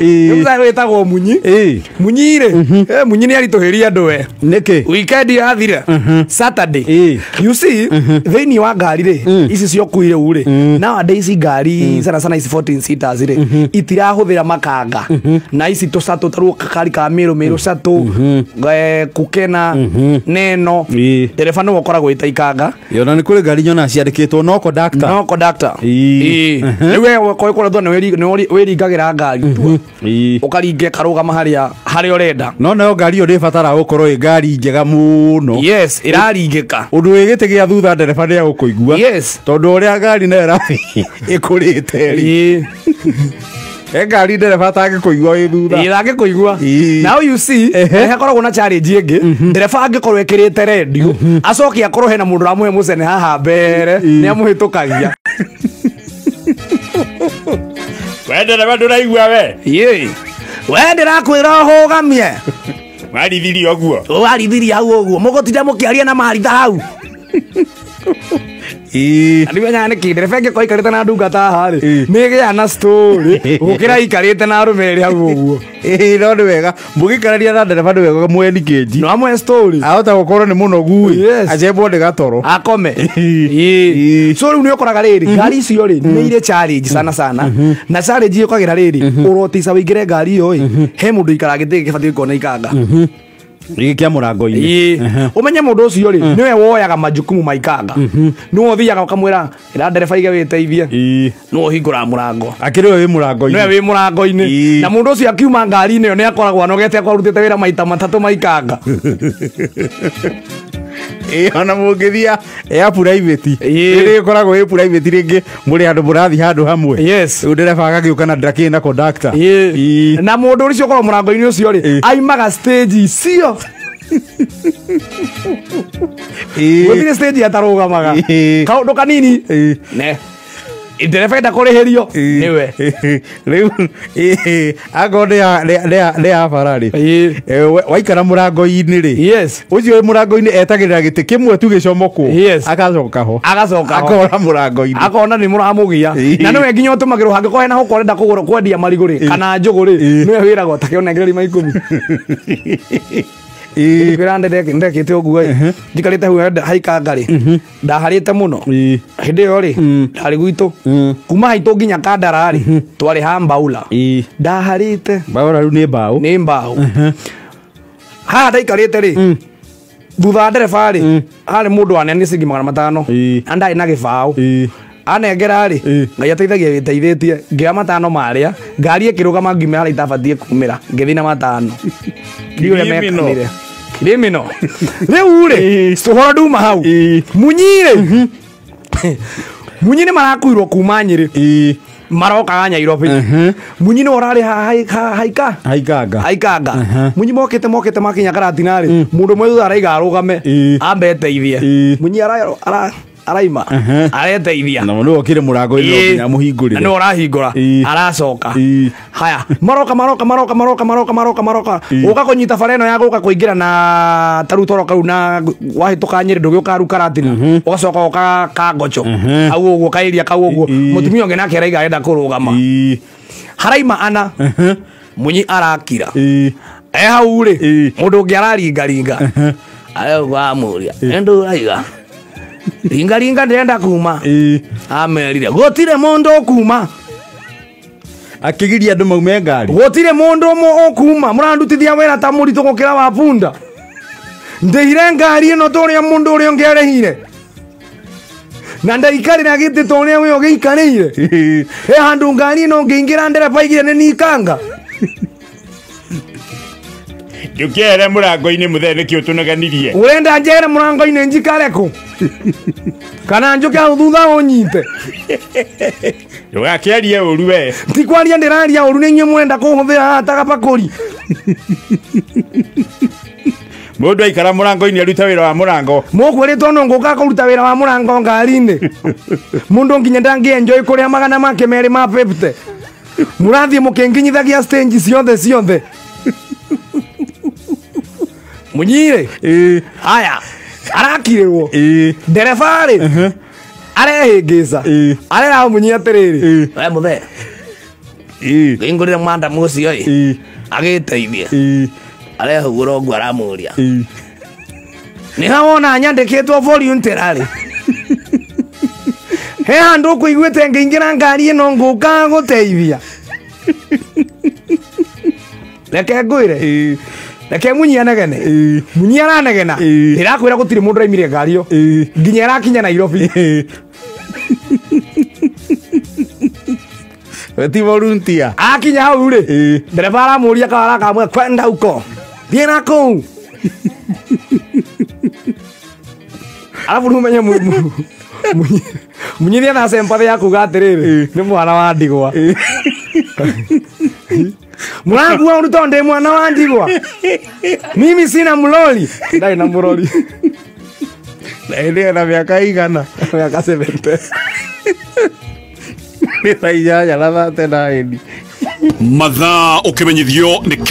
Nĩ mũthee wĩtagwo Munyi. Munyi rĩ, Munyi nĩ aritũhĩria andũ we. Nĩkĩ? Weekend yathira Saturday. You see, thĩinĩ wa ngari rĩ, ici ciokuire u rĩ, nowadays ngari sana sana ici 14 seaters rĩ, itirahũthĩra makanga na ici tũcatũ tarĩu kakari ka Mĩrũ, Mĩrũ catũ, Kukena Neno, ndereba nĩwe ũkoragwo ĩta ikanga. Ona nĩ kũrĩ ngari nyonaga ciandĩkĩtwo no conductor. No conductor. Rĩu we ũkoragwo nĩ wĩringagĩra ngari tua, ũkaringa ĩkarũgama harĩa harĩa ũrenda. No nayo ngari ĩyo ndĩbataraga gũkorwo ĩ ngari njega mũno. Yes, ĩraringĩka. Ũndũ wĩ gĩtĩ gĩa thutha ndereba nĩ egũkũigua. Tondũ ũrĩa ngari nayo ĩrathiĩ ĩkũrĩte rĩ, he ngari ndereba atangĩkũigua wĩ thutha. Ĩĩ, ndangĩkũigua. Now you see, nĩ hakoragwo na challenge ĩngĩ. Ndereba angĩkorwo ĩkĩrĩte redio, acoke akorwo hena mũndũ ũramũhe mũcene haha mbere, nĩ amũhĩtũkagia. We ndereba ndũraigua we? Ĩĩ. We ndĩrakwĩra ũhũgamie. Warithirie ũguo. Warithirie hau ũguo. Mũgũtinda mũkĩaria na maritha hau. Ndimenya nĩkĩ ndereba ĩngĩkorwo ikarĩte na ndungata haha rĩ, nĩ ĩgĩaga na story gũkĩra ikarĩte na arũme erĩ hau ũguo. Ĩĩ, no nĩ wega mũgĩikarania na ndereba, nĩ wega mweni kĩnji. No amwe story. Ahota gũkorwo nĩ mũnogu ĩ, acembwo nĩ gatoro. Akome. So rĩu nĩ ũkoraga rĩrĩ, ngari icio rĩ, nĩ irĩ challenge sana sana, na challenge yũkagĩra rĩrĩ, ũrotica wĩingĩre ngari ĩyo ĩ, he mũndũ ikaraga gĩtĩ gĩkĩ gĩbatiĩ gũkorwo na ikanga. Gĩkĩ kĩa mũrango-inĩ. Ĩĩ. Ũmenye mũndũ ũcio rĩ, nĩwe woyaga majukumu ma ikanga, nĩwe ũthiaga ũkamwĩra ĩra ndereba ige wĩteithie, nĩwe ũhingũraga mũrango. Akĩrĩ we wĩ mũrango-inĩ. Nĩwe wĩ mũrango-inĩ. Na mũndũ ũcio akiuma ngari-inĩ ĩyo nĩ akoragwo anogete, akorwo arutĩte wĩra maita matatũ ma ikanga. Ĩĩ, ona mũngĩthia ya private, ĩrĩa ĩkoragwo ĩ private, rĩngĩ mũrĩ handũ mũrathiĩ handũ hamwe. Rĩu ndereba agagĩũka na ndakĩrĩ na conductor. Na mũndũ ũcio ũkorwo mũrango-inĩ ũcio rĩ, aimaga stage icio. Gũtirĩ stage atarũgamaga. Kaũndũ kanini ne ndereba enda kũrĩhĩrio nĩwe. Rĩu akorwo nĩ ya bara rĩ, waikara mũrango-inĩ rĩ, ũcio wĩ mũrango-inĩ etagĩrĩra gĩtĩ kĩmwe tu gĩcomokwo, agacoka ho. Agacoka ho. Akora mũrango-inĩ. Akona nĩ mũramũgia. Na nĩwe nginya ũtũmagĩrwo hangĩkorwo hena hũka ũrenda kũgũra, kwendia marigũ rĩ, kana njũgũ rĩ, nĩwe wĩragwo takĩonengereria ma 10. Kwĩra ndekĩte ũguo ĩ, njikarĩte hau haikanga rĩ, ndaharĩte mũno hĩndĩ ĩyo rĩ, ndarĩ gwitũ, kuma haitũ nginya Kandara rĩ, twarĩ ha mbaula. Ndaharĩte. Mbaura rĩu nĩ mbaũ. Nĩ mbaũ. Haha ndaikarĩte rĩ, thutha wa ndereba rĩ, harĩ mũndũ wanene ciringi 500. Na ndarĩ na gĩbaũ. Anengera rĩ, Ngai ateithagia wĩteithĩtie, ngĩoya 5 marĩa, ngari ĩkĩrũgama, ngiumĩra harĩa itabatiĩ kumĩra, ngĩthiĩ na 5. Ndiũĩ ũrĩa mekanire. Criminal. Rĩu rĩ, ũhoro nduma hau. Munyi rĩ, Munyi nĩ marakuirwo kuma Nyĩrĩ, marokaga Nyairobi. Munyi nĩwe ũrarĩ haika. Haikanga. Haikanga. Munyi mokĩte mokĩte makinya Karatina rĩ, mũndũ ũmwe thutha araiga arũgame, ambe eteithie. Munyi araima areteithia. Na nĩwe ũkĩrĩ mũrango-inĩ no nginya mũhingũrĩre. Na nĩwe ũrahingũra. Aracoka. Haya, maroka maroka maroka maroka maroka maroka maroka, ũka kũnyita bara ĩno ya gũka kũingĩra na tarĩu toro kau, na wahĩtũka Nyĩrĩ ndũgĩũka rĩu Karatina, ũgacoka ũka Kangocho hau ũguo, kaĩria kau ũguo. Mũtumia ũngĩ nake araiga arenda kũrũgama. Haraima ana. Munyi arakira e hau rĩ, mũndũ ũngĩ araringaringa, arauga amũria ĩndũ ũraiga ringaringa, ndĩrenda kuma. Amerire gũtirĩ mũndũ ũkuma. Akĩgiria andũ maume ngari. Gũtirĩ mũndũ ũmwe ũkuma, mũrandutithia wĩra ta mũritũ gũkĩra wa bunda. Ndĩhire ngari ĩno ta ũrĩa mũndũ ũrĩa ũngĩ arĩhire, na ndaikarĩra gĩtĩ ta ũrĩa we ũgĩikarĩire. He handũ ngari ĩno ngĩingĩra ndereba aigire nĩ nikanga. Ndũkĩere mũrango-inĩ mũthee, nĩkĩ ũtũneganirie? Ũrenda njere mũrango-inĩ njikare kũ, kana njũke hau thutha ũnyite? Ndũgakĩarie ũru we. Ti kwaria ndĩraria ũru, nĩ inyuĩ mũrenda kũhũthĩra haha ta gabakũri. Mũndũ aikara mũrango-inĩ arute wĩra wa mũrango. Mũkwĩrĩtwo nũ ngũka kũruta wĩra wa mũrango ngari-inĩ? Mũndũ nginya ndangĩ-enjoy kũrĩa 250 ma 50. Mũrathiĩ mũkĩnginyithagia stage ciothe ciothe. Munyire. Haya, arakirĩrwo. Ndereba rĩ, arehĩngĩca, arera Munyi atĩrĩrĩ, we mũthee, Ngĩngũrĩre mwandamu ũcio ĩ agĩteithie arehũgũra ũguo aramũria nĩ ha wona nyandĩkĩtwo voluntarily he handũ ũkũiguĩte ngĩingĩra ngari ĩno ngũka gũteithia reke ngwĩre reke munyi anegene munyi aranegena ndĩrakwĩra gũtirĩ mũndũ raimire ngari ĩyo nginya ĩrakinya Nairobi. Ti volunteer. Akinya hau rĩ ndereba aramũria kawara kamwe kwenda huko thiĩ na kũu arabu rĩu ũmenye munyi nĩetha sympathy ya kuga atĩrĩrĩ nĩ mwana wa ndigwa mũrakua ũndũ tondũ ndĩ mwana wa ndigwa mimi sina mloli ndarĩ na mũrori na ĩrĩ na mĩaka igana mĩaka 70 nĩ thaa 8:39 Mathaa ũkĩmenyithio nĩ